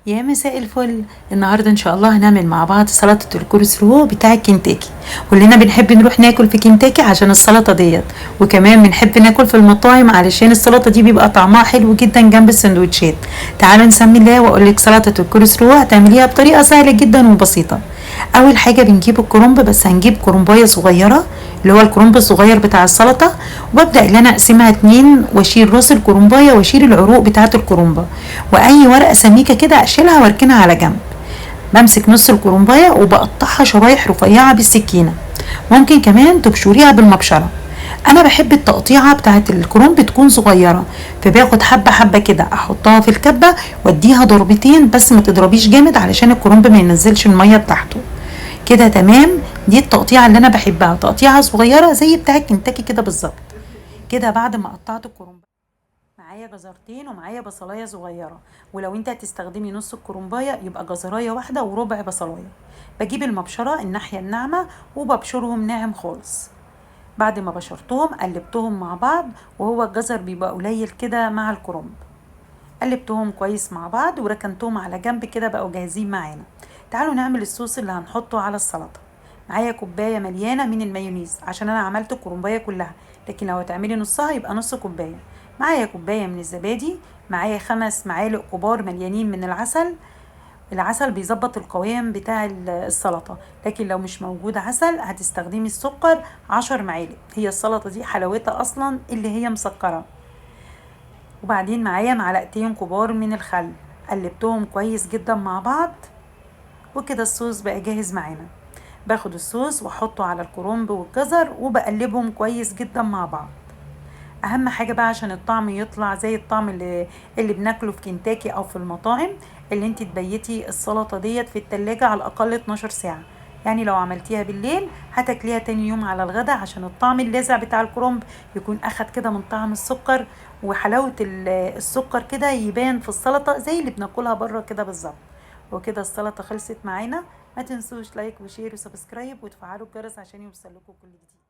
يا مساء الفل. النهارده ان شاء الله هنعمل مع بعض سلطة الكولسلو بتاع كنتاكي. كلنا بنحب نروح ناكل في كنتاكي عشان السلطة ديت، وكمان بنحب ناكل في المطاعم علشان السلطة دي بيبقى طعمها حلو جدا جنب السندوتشات. تعالوا نسمي الله واقول لك سلطة الكولسلو هتعمليها بطريقة سهلة جدا وبسيطة. اول حاجة بنجيب الكرنب، بس هنجيب كرنبايه صغيرة اللي هو الكرنب الصغير بتاع السلطة، وببدا ان انا اقسمها اتنين واشيل راس الكرنبايه واشيل العروق بتاعه الكرنبه، واي ورقة سميكة كده اشيلها واركنها على جنب. بمسك نص الكرنبايه وبقطعها شرايح رفيعة بالسكينة، ممكن كمان تبشريها بالمبشره. انا بحب التقطيعه بتاعه الكرنب تكون صغيرة، فباخد حبه حبه كده احطها في الكبه واديها ضربتين، بس ما تضربيش جامد علشان الكرنب ما ينزلش المية بتاعته كده. تمام، دي التقطيعه اللي انا بحبها، تقطيعه صغيرة زي بتاعه كنتاكي كده بالظبط. كده بعد ما قطعت الكرنب معايا جزرتين ومعايا بصلايه صغيرة، ولو انت هتستخدمي نص الكرنبايه يبقى جزرايه واحدة وربع بصلايه. بجيب المبشره الناحية الناعمة وببشرهم ناعم خالص. بعد ما بشرتهم قلبتهم مع بعض، وهو الجزر بيبقى قليل كده مع الكرنب. قلبتهم كويس مع بعض وركنتهم على جنب كده، بقوا جاهزين معانا. تعالوا نعمل الصوص اللي هنحطه على السلطة. معايا كوباية مليانة من المايونيز عشان انا عملت الكرنبايه كلها، لكن لو هتعملي نصها يبقى نص كوباية. معايا كوباية من الزبادي، معايا 5 معالق كبار مليانين من العسل. العسل بيظبط القوام بتاع السلطة، لكن لو مش موجود عسل هتستخدمي السكر 10 معالق. هي السلطة دي حلاوتها اصلا اللي هي مسكره. وبعدين معايا معلقتين كبار من الخل، قلبتهم كويس جدا مع بعض، وكده الصوص بقى جاهز معانا. باخد الصوص واحطه على الكرنب والجزر وبقلبهم كويس جدا مع بعض. اهم حاجة بقى عشان الطعم يطلع زي الطعم اللي بناكله في كنتاكي او في المطاعم، اللي انت تبيتي السلطة ديت في التلاجة على الاقل 12 ساعة. يعني لو عملتيها بالليل هتاكليها تاني يوم على الغدا، عشان الطعم اللاذع بتاع الكرنب يكون اخد كده من طعم السكر وحلاوة السكر كده يبان في السلطة زي اللي بناكلها بره كده بالظبط. وكده السلطة خلصت معانا. ما تنسوش like و share و subscribe وتفعلوا الجرس عشان يوصل لكم كل جديد.